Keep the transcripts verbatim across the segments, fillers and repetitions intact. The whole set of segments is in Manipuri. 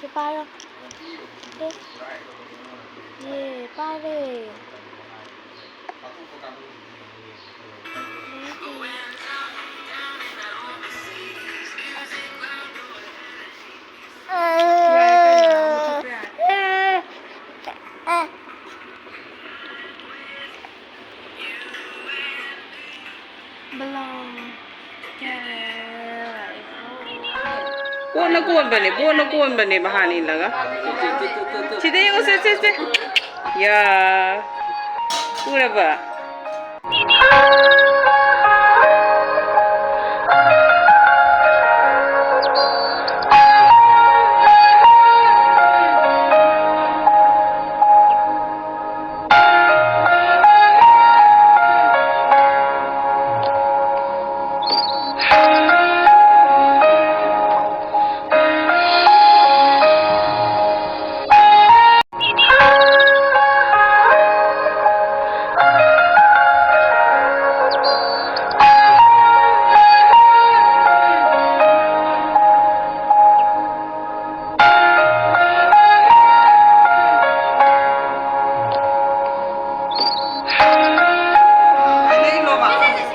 ꯁꯤ ꯄꯥꯏꯔꯣ꯫ ꯑꯦ꯫ ꯌꯦ, ꯄꯥꯏꯔꯦ꯫ ꯀꯣꯟꯅ ꯀꯣꯟꯕꯅꯦ, ꯀꯣꯟꯅ ꯀꯣꯟꯕꯅꯦ, ꯃꯍꯥꯟ ꯏꯜꯂꯒ꯫ ꯁꯤꯗ ꯌꯦꯡꯉꯨ, ꯁꯦ, ꯁꯦ, ꯁꯦ꯫ ꯌꯥ꯫ ꯎꯔꯕ?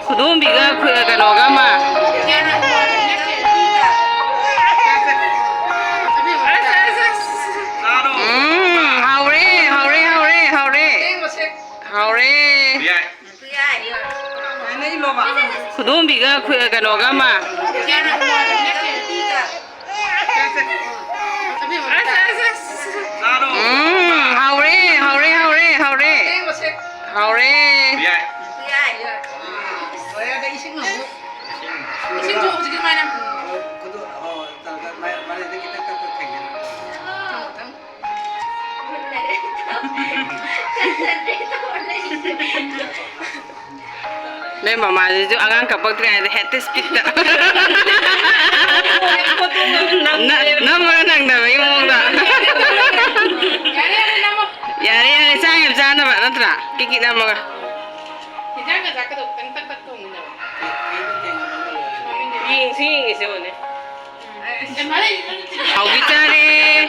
ꯈꯨꯗꯣꯝꯕꯤꯒ ꯈꯨ-, ꯀꯩꯅꯣꯒ ꯑꯃ꯫ ꯎꯝ, ꯍꯥꯎꯔꯦ, ꯍꯥꯎꯔꯦ, ꯍꯥꯎꯔꯦ, ꯍꯥꯎꯔꯦ꯫ ꯍꯥꯎꯔꯦ꯫ ꯈꯨꯗꯣꯝꯕꯤꯒ ꯈꯨ-, ꯀꯩꯅꯣꯒ ꯑꯃ꯫ ꯎꯝ, ꯍꯥꯎꯔꯦ, ꯍꯥꯎꯔꯦ, ꯍꯥꯎꯔꯦ, ꯍꯥꯎꯔꯦ꯫ ꯍꯥꯎꯔꯦ꯫ ꯏꯁꯤꯡ ꯊꯣꯛꯑꯣ ꯍꯧꯖꯤꯛꯀꯤ ꯑꯗꯨꯃꯥꯏꯅ꯫ ꯅꯣꯏ ꯃꯃꯥꯁꯤꯁꯨ ꯑꯉꯥꯡ ꯀꯞꯄꯛꯇ꯭ꯔꯤꯉꯩꯗ ꯍꯦꯛꯇ ꯏꯁꯄꯤꯠꯇ꯫ ꯅ-, ꯅꯝꯃꯒ ꯅꯪꯗꯕꯒꯤ ꯃꯑꯣꯡꯗ꯫ ꯌꯥꯔꯦ, ꯌꯥꯔꯦ, ꯅꯝꯃꯣ꯫ ꯌꯥꯔꯦ, ꯌꯥꯔꯦ, ꯆꯥꯛ ꯌꯥꯝ ꯆꯥꯅꯕ ꯅꯠꯇ꯭ꯔꯥ? ꯀꯤꯛ ꯀꯤꯛ ꯅꯝꯃꯒ꯫ ꯌꯦꯡꯁꯤ, ꯌꯦꯡꯉꯁꯤ ꯌꯦꯡꯉꯨꯅꯦ꯫ ꯍꯥꯎꯕꯤ ꯆꯥꯔꯦ꯫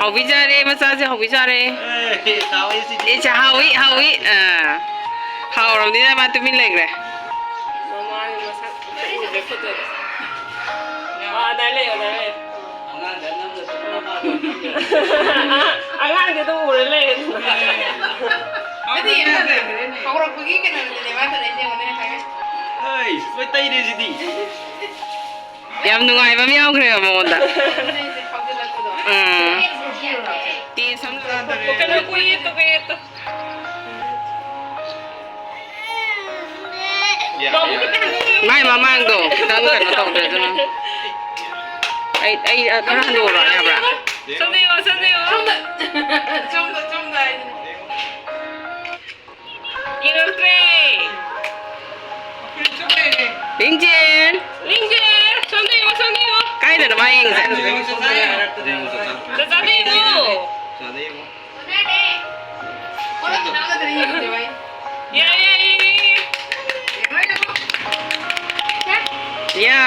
ꯍꯥꯎꯕꯤ ꯆꯥꯔꯦ, ꯃꯆꯥꯁꯦ ꯍꯥꯎꯕꯤ ꯆꯥꯔꯦ꯫ ꯑꯦ, ꯍꯥꯎꯋꯤ ꯁꯤꯗꯤ꯫ ꯑꯦ, ꯆꯥ ꯍꯥꯎꯋꯤ, ꯍꯥꯎꯋꯤ꯫ ꯑꯥ꯫ ꯍꯥꯎꯔꯕꯅꯤꯅ ꯃꯥ ꯇꯨꯃꯤꯟ ꯂꯩꯈ꯭ꯔꯦ꯫ ꯃꯃꯥꯒꯤ ꯃꯁꯛ ꯑꯝꯇ ꯎꯗ꯭ꯔꯦ ꯐꯣꯇꯣꯗ꯫ ꯑꯥ, ꯑꯗꯥꯏ ꯂꯩꯌꯣ, ꯑꯗꯥꯏ ꯂꯩꯌꯣ꯫ ꯑꯉꯥꯡꯗ ꯅꯝꯗ ꯅꯃꯥꯗꯣ ꯅꯝꯗ꯫ ꯑꯉꯥꯡꯗꯤ ꯑꯗꯨꯝ ꯎꯔ ꯂꯩꯔꯦ꯫ ꯅꯠꯇꯦ, ꯍꯧꯔꯛꯄꯒꯤ ꯀꯩꯅꯣꯗꯨꯅꯦ ꯃꯥ ꯇꯧꯔꯛꯏꯁꯦ, ꯌꯦꯡꯉꯨꯅꯦ ꯉꯁꯥꯏꯒꯩ꯫ ꯍꯩ, ꯂꯣꯏ ꯇꯩꯔꯦ ꯁꯤꯗꯤ꯫ ꯌꯥꯝ ꯅꯨꯡꯉꯥꯏꯕ ꯑꯃ ꯌꯥꯎꯈ꯭ꯔꯦꯕ ꯃꯉꯣꯟꯗ꯫ ꯎꯝ꯫ ꯇꯦꯁ ꯑꯃ ꯀꯩꯅꯣ ꯀꯨꯏꯌꯦ ꯇꯨ, ꯀꯨꯏꯌꯦ ꯇꯨ꯫ ꯃꯥꯏ ꯃꯃꯥꯡꯗꯣ ꯈꯤꯇꯪ ꯀꯩꯅꯣ ꯇꯧꯗ꯭ꯔꯦ ꯑꯗꯨꯅ꯫ ꯑꯩ, ꯑꯩ, ꯑ, ꯈꯔ ꯍꯟꯗꯣꯛꯑꯣꯔꯣ, ꯌꯥꯕ꯭ꯔꯥ? ꯁꯣꯝꯗ ꯌꯦꯡꯉꯣ, ꯁꯣꯝꯗ ꯌꯦꯡꯉꯣ꯫ ꯁꯣꯝꯗ, ꯁꯣꯝꯗ, ꯁꯣꯝꯗ ꯍꯥꯏꯗꯨꯅꯦ꯫ ꯌꯦꯡꯉꯛꯇ꯭ꯔꯦ꯫ ꯂꯤꯡꯖꯦꯜ꯫ ꯂꯤꯡꯖꯦꯜ꯫ ꯁꯣꯝꯗ ꯌꯦꯡꯉꯣ, ꯁꯣꯝꯗ ꯌꯦꯡꯉꯣ꯫ ꯀꯥꯏꯗꯅꯣ ꯃꯥ ꯌꯦꯡꯉꯤꯁꯦ? ꯆꯥꯆꯥꯗ ꯌꯦꯡꯉꯣ꯫ ꯌꯥꯏ, ꯌꯥꯏ, ꯌꯦꯡꯉꯦ, ꯌꯦꯡꯉꯦ꯫ ꯌꯥ꯫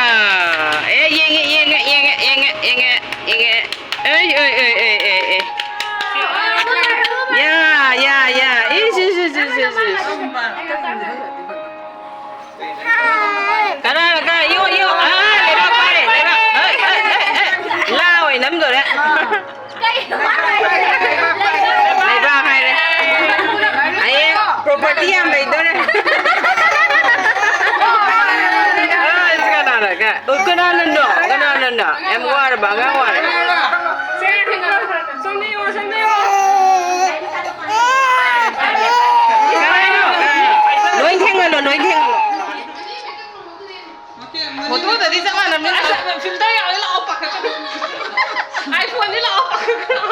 ꯑꯦ, ꯌꯦꯡꯉꯦ, ꯌꯦꯡꯉꯦ, ꯌꯦꯡꯉꯦ꯫ ꯑꯦ, ꯑꯦ, ꯑꯦ꯫ ꯌꯥ, ꯌꯥ, ꯌꯥ꯫ ꯏꯁ, ꯏꯁ, ꯏꯁ꯫ ꯀꯅꯥꯅꯣ, ꯀꯅꯥ? ꯌꯣ, ꯌꯣ꯫ ꯑꯥ, ꯂꯩꯕꯥꯛ ꯄꯥꯏꯔꯦ, ꯂꯩꯕꯥꯛ꯫ ꯍꯩ, ꯍꯩ, ꯍꯩ, ꯍꯩ꯫ ꯂꯥ ꯑꯣꯏ ꯅꯝꯗꯣꯔꯦ꯫ ꯂꯩꯕꯥꯛ ꯍꯥꯏꯔꯦ꯫ ꯍꯌꯦꯡ ꯄ꯭ꯔꯣꯄꯔꯇꯤ ꯌꯥꯝ ꯂꯩꯗꯣꯔꯦ꯫ ꯑꯁ, ꯀꯅꯥꯅꯣ? ꯀ-, ꯀꯅꯥꯅꯅꯣ? ꯀꯅꯥꯅꯅꯣ? ꯌꯥꯝ ꯋꯥꯔꯕ ꯑꯉꯥꯡ ꯋꯥꯔꯦ꯫ ꯀꯅꯥꯅꯣ? ꯂꯣꯏ ꯊꯦꯡꯍꯜꯂꯣ, ꯂꯣꯏ ꯊꯦꯡꯍꯜꯂꯣ꯫ ꯐꯣꯇꯣꯗꯗꯤ ꯆꯞ ꯃꯥꯟꯅꯕꯅꯤꯅ꯫ ꯐꯤꯜꯇꯔ ꯌꯥꯎꯔꯦ, ꯂꯥꯛꯑꯣ ꯄꯥꯈꯠꯀꯅꯨ꯫ ꯑꯥꯏꯐꯣꯟꯅꯤ, ꯂꯥꯛꯑꯣ ꯄꯥꯈꯠꯀꯅꯨ꯫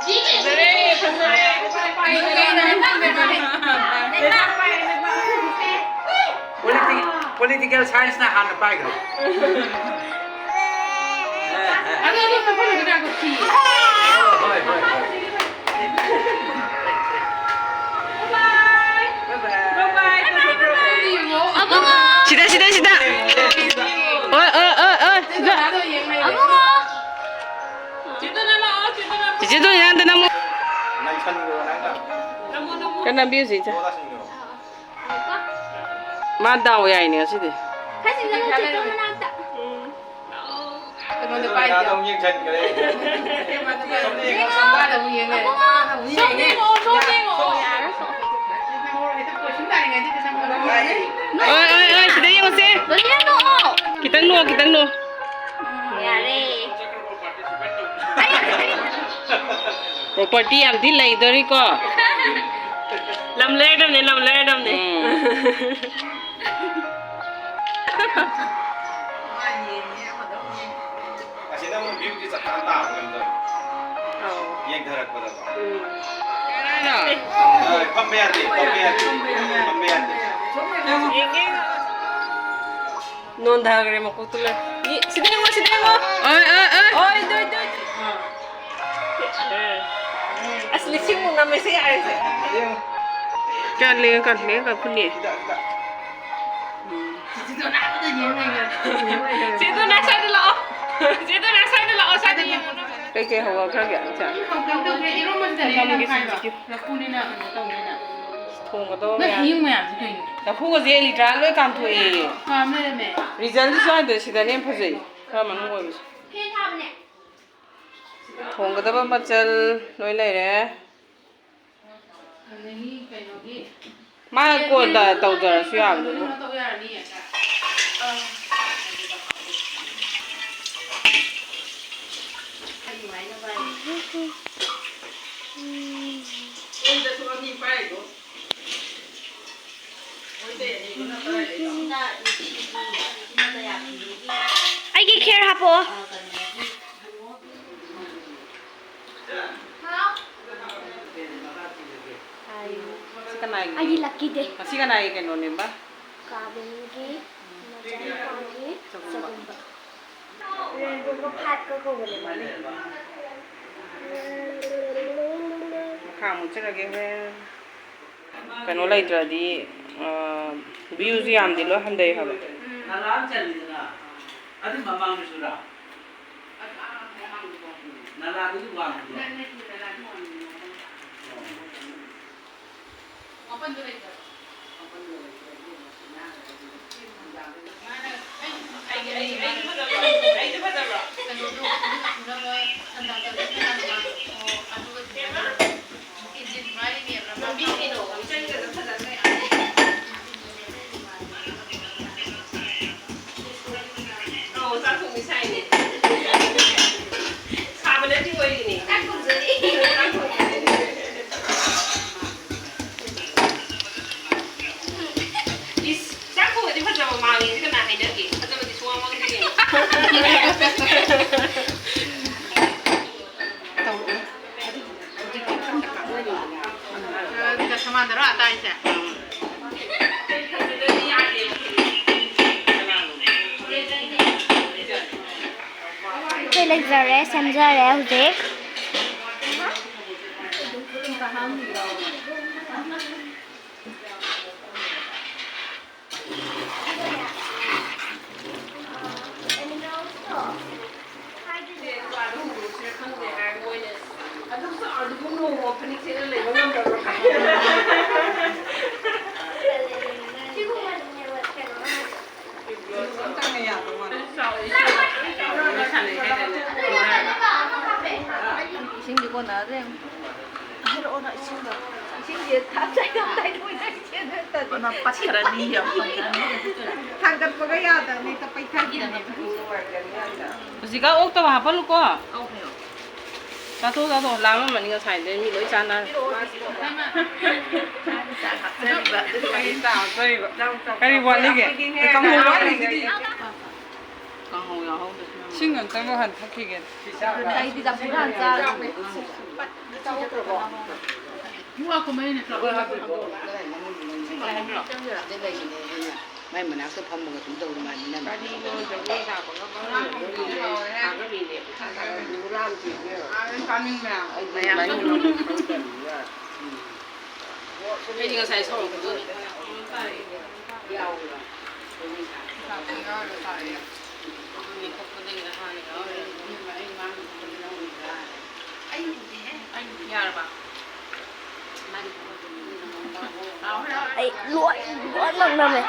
ꯐꯖꯔꯦ, ꯐꯖꯔꯦ꯫ ꯄꯣꯂꯤꯇꯤ-, ꯄꯣꯂꯤꯇꯤꯀꯦꯜ ꯁꯥꯏꯟꯁꯅ ꯍꯥꯟꯅ ꯄꯥꯏꯈ꯭ꯔꯦ꯫ ꯑꯗꯣ ꯑꯗꯨꯝ ꯆꯠꯍꯜꯂꯨꯗꯅ, ꯀꯨꯊꯤ꯫ ꯍꯣꯏ, ꯍꯣꯏ, ꯍꯣꯏ꯫ ꯕꯥꯏ ꯕꯥꯏ꯫ ꯕꯥꯏ ꯕꯥꯏ꯫ ꯕꯥꯏ ꯕꯥꯏ꯫ ꯁꯤꯗ ꯑꯗꯨ ꯌꯥꯗ ꯅꯝꯃꯨ꯫ ꯅꯩꯁꯟꯈ꯭ꯔꯣ ꯅꯪꯅ꯫ ꯀꯟꯅ ꯅꯝꯕꯤꯌꯨꯁꯦ, ꯏꯆꯦ꯫ ꯃꯥ ꯗꯥꯎ ꯌꯥꯏꯅꯦ ꯉꯁꯤꯗꯤ꯫ ꯈꯔ ꯆꯤꯡꯁꯤꯜꯂꯣ, ꯆꯦꯇꯣ ꯃꯅꯥꯛꯇ꯫ ꯑꯩꯉꯣꯟꯗ ꯄꯥꯏꯗꯦ꯫ ꯑꯃꯨꯛ ꯌꯦꯡꯁꯟꯈ꯭ꯔꯦ꯫ ꯁꯣꯝꯗ ꯌꯦꯡꯉꯣ, ꯁꯣꯝꯗ꯫ ꯑꯕꯨꯡꯉꯣ, ꯁꯣꯝꯗ ꯌꯦꯡꯉꯣ, ꯁꯣꯝꯗ ꯌꯦꯡꯉꯣ꯫ ꯌꯥꯔꯦ, ꯁꯣꯝ꯫ ꯑꯣꯏ, ꯑꯣꯏ, ꯑꯣꯏ, ꯁꯤꯗ ꯌꯦꯡꯉꯨꯁꯦ꯫ ꯂꯣꯂꯤꯌꯥ ꯅꯣꯛꯑꯣ꯫ ꯈꯤꯇꯪ ꯅꯣꯛꯑꯣ, ꯈꯤꯇꯪ ꯅꯣꯛꯑꯣ꯫ ꯌꯥꯔꯦ꯫ Property ꯌꯥꯝ ꯊꯤ ꯂꯩꯗꯣꯔꯤꯀꯣ꯫ ꯂꯝ ꯂꯩꯔꯗꯝꯅꯦ, ꯂꯝ ꯂꯩꯔꯗꯝꯅꯦ꯫ ꯎꯝ꯫ ꯑꯁꯤꯅ ꯑꯃꯨꯛ view ꯗꯤ ꯆꯞ ꯆꯥꯅ ꯇꯥꯕ ꯀꯩꯅꯣ ꯇꯧꯋꯦ꯫ ꯑꯧ꯫ ꯌꯦꯡꯊꯔꯛꯄꯗꯀꯣ꯫ ꯎꯝ꯫ ꯑ, ꯐꯝꯕ ꯌꯥꯗꯦ, ꯐꯝꯕ ꯌꯥꯗꯦ, ꯐꯝꯕ ꯌꯥꯗꯦ꯫ ꯅꯣꯟꯊꯈ꯭ꯔꯦ ꯃꯀꯣꯛꯇꯨ ꯂꯣꯏ꯫ ꯌꯦ-, ꯁꯤꯗ ꯌꯦꯡꯉꯣ, ꯁꯤꯗ ꯌꯦꯡꯉꯣ꯫ ꯑꯣꯏ, ꯑꯣꯏ, ꯑꯣꯏ꯫ ꯑꯣꯏ, ꯗꯣꯏ, ꯗꯣꯏ, ꯗꯣꯏ꯫ ꯑꯁ, ꯂꯤꯁꯤꯡꯃꯨꯛ ꯅꯝꯃꯦ ꯁꯤ ꯌꯥꯔꯦꯁꯦ꯫ ꯀꯜꯂꯦ, ꯀꯜꯂꯦ, ꯀꯜꯂꯦ꯫ ꯆꯦ ꯗꯣꯅꯥ, ꯁ꯭ꯋꯥꯏꯗ ꯂꯥꯛꯑꯣ꯫ ꯆꯦ ꯗꯣꯅꯥ, ꯁ꯭ꯋꯥꯏꯗ ꯂꯥꯛꯑꯣ, ꯁ꯭ꯋꯥꯏꯗ ꯌꯦꯡꯉꯣ ꯅꯪ꯫ ꯀꯩꯀꯩ ꯍꯧꯔꯛꯈ꯭ꯔꯒꯦ, ꯏꯆꯥ? ꯀꯩꯅꯣꯒꯤ ꯁꯤꯡꯖꯨꯒꯤ꯫ ꯂꯐꯨꯅꯤꯅ ꯀꯩꯅꯣ ꯇꯧꯅꯤꯅ꯫ ꯊꯣꯡꯒꯗꯕ ꯅꯣꯏ ꯃꯌꯥꯝ꯫ ꯍꯌꯨꯝ ꯃꯌꯥꯝꯁꯦ ꯀꯩꯅꯣ? ꯂꯐꯨꯒꯁꯦ ꯂꯤꯇ꯭ꯔꯥ ꯂꯣꯏ ꯀꯥꯝꯊꯣꯛꯑꯦ꯫ ꯀꯥꯝ ꯂꯩꯔꯝꯃꯦ꯫ Result ꯁ꯭ꯋꯥꯏꯗ ꯁꯤꯗꯅ ꯍꯦꯟꯅ ꯐꯖꯩ, ꯈꯔ ꯃꯅꯨꯡ ꯑꯣꯏꯕꯁꯦ꯫ ꯊꯣꯡꯒꯗꯕ ꯃꯆꯜ ꯂꯣꯏ ꯂꯩꯔꯦ꯫ ꯑꯗꯒꯤ ꯀꯩꯅꯣꯒꯤ ꯃꯥ ꯀꯣꯟꯗ ꯇꯧꯖꯔꯁꯨ ꯌꯥꯕꯗꯨꯕꯨ꯫ ꯀꯩꯅꯣ ꯇꯧ ꯌꯥꯔꯅꯤꯌꯦ꯫ ꯑꯩꯒꯤ ꯈꯦꯔ ꯍꯥꯞꯄꯛꯑꯣ꯫ ꯁꯤ ꯀꯅꯥꯒꯤ? ꯑꯩꯒꯤ lucky day꯫ ꯉꯁꯤ ꯀꯅꯥꯒꯤ ꯀꯩꯅꯣꯅꯦꯕ? ꯀꯥꯕꯦꯟꯒꯤ ꯃꯆꯥꯅꯨꯄꯥꯒꯤ ꯆꯒꯨꯝꯕ꯫ ꯆꯒꯨꯝꯕ꯫ ꯔꯦꯟꯕꯣꯒ ꯐꯥꯏꯚꯀ ꯀꯧꯕꯅꯦ ꯃꯃꯤꯡ꯫ ꯃꯈꯥ ꯑꯃꯨꯛ ꯆꯠꯂꯒꯦ ꯍꯣꯔꯦꯟ꯫ ꯀꯩꯅꯣ ꯂꯩꯇ꯭ꯔꯗꯤ, ꯑ, view ꯁꯨ ꯌꯥꯝꯗꯦ, ꯂꯣꯏ ꯍꯟꯊꯩ ꯍꯥꯏꯕ꯫ ꯎꯝ꯫ ꯅꯂꯥꯝ ꯆꯜꯂꯤꯗꯅ, ꯑꯗꯨ ꯃꯃꯥꯡꯗꯁꯨꯔꯥ? ꯅꯂꯥꯗꯨꯗꯤ ꯋꯥꯡꯕ꯭ꯔꯣ? ꯑꯧ, ꯆꯥꯛ ꯊꯣꯡꯕꯤ ꯁꯥꯏꯅꯦ꯫ ꯁꯥꯕ ꯅꯠꯇꯦ, ꯑꯣꯏꯔꯤꯅꯦ꯫ ꯆꯥꯛ ꯊꯣꯡꯖꯔꯤ꯫ ꯆꯥꯛ ꯊꯣꯡꯖꯔꯤ꯫ ꯏꯁ, ꯆꯥꯛ ꯊꯣꯡꯉꯗꯤ ꯐꯖꯕ ꯃꯥꯡꯉꯦ, ꯁꯤ ꯀꯅꯥ ꯍꯥꯏꯅꯒꯦ? ꯐꯖꯕꯗꯤ ꯁꯨꯡꯃꯥꯡ ꯃꯥꯡꯗꯦ ꯀꯩꯅꯣ꯫ ꯑꯗꯨꯒ ꯁꯃꯥꯟꯗꯔꯣ ꯑꯇꯥꯏꯁꯦ? ꯁꯤ ꯂꯩꯖꯔꯦ, ꯁꯦꯝꯖꯔꯦ ꯍꯧꯖꯤꯛ꯫ ꯏꯁꯤꯡꯗꯤ ꯀꯣꯟꯅꯗ꯭ꯔꯦ꯫ ꯍꯥꯏꯔꯛꯑꯣꯅ ꯏꯁꯤꯡꯗꯣ꯫ ꯏꯁꯤꯡꯁꯦ ꯊꯥꯞꯆꯥꯏ ꯊꯥꯞꯆꯥꯏ ꯊꯣꯏꯅ ꯏꯆꯦꯅ ꯇꯧꯔꯤ꯫ ꯃꯥ ꯄꯠꯈ꯭ꯔꯅꯤ ꯌꯥꯝ ꯄꯠꯈ꯭ꯔꯅꯤ꯫ ꯊꯥꯡꯒꯠꯄꯒ ꯌꯥꯗꯕꯅꯦ, ꯍꯦꯛꯇ ꯄꯩꯊꯈꯤꯕꯅꯦ꯫ ꯍꯧꯖꯤꯛꯀ ꯑꯣꯛꯇꯕ ꯍꯥꯞꯄꯜꯂꯨꯀꯣ꯫ ꯆꯥꯊꯣꯛ, ꯆꯥꯊꯣꯛ꯫ ꯂꯥꯝꯃꯝꯃꯅꯤ ꯉꯁꯥꯏꯗꯩ ꯃꯤ ꯂꯣꯏ ꯆꯥꯅꯔꯦ꯫ ꯀꯔꯤ ꯋꯥꯠꯂꯤꯒꯦ? ꯀꯥꯡꯍꯧ ꯋꯥꯠꯂꯤꯁꯤꯗꯤ꯫ ꯀꯥꯡꯍꯧ ꯌꯥꯎꯍꯧꯗꯦ꯫ ꯏꯁꯤꯡ ꯑꯝꯇꯪꯒ ꯍꯥꯟ ꯊꯛꯈꯤꯒꯦ꯫ ꯑꯩꯗꯤ ꯆꯝꯐꯨꯠ ꯍꯥꯟ ꯆꯥꯔꯦ꯫ ꯃꯥꯏ ꯃꯅꯥꯛꯇ ꯐꯝꯃꯒ ꯑꯗꯨꯝ ꯇꯧꯔꯤ ꯃꯥꯜꯂꯤ ꯅꯪ꯫ ꯑꯩꯗꯤ ꯉꯁꯥꯏ ꯁꯥꯎꯔꯛꯄꯗꯣ꯫ ꯌꯥꯎꯋꯦꯕ꯫ ꯃꯤ ꯊꯣꯛꯄꯗꯒꯤ ꯅꯍꯥꯟ ꯌꯥꯎꯔꯦ꯫ ꯌꯥꯔꯕ? ꯑꯩ ꯂꯣꯏ ꯂꯣꯏꯅꯃꯛ ꯅꯝꯃꯦ꯫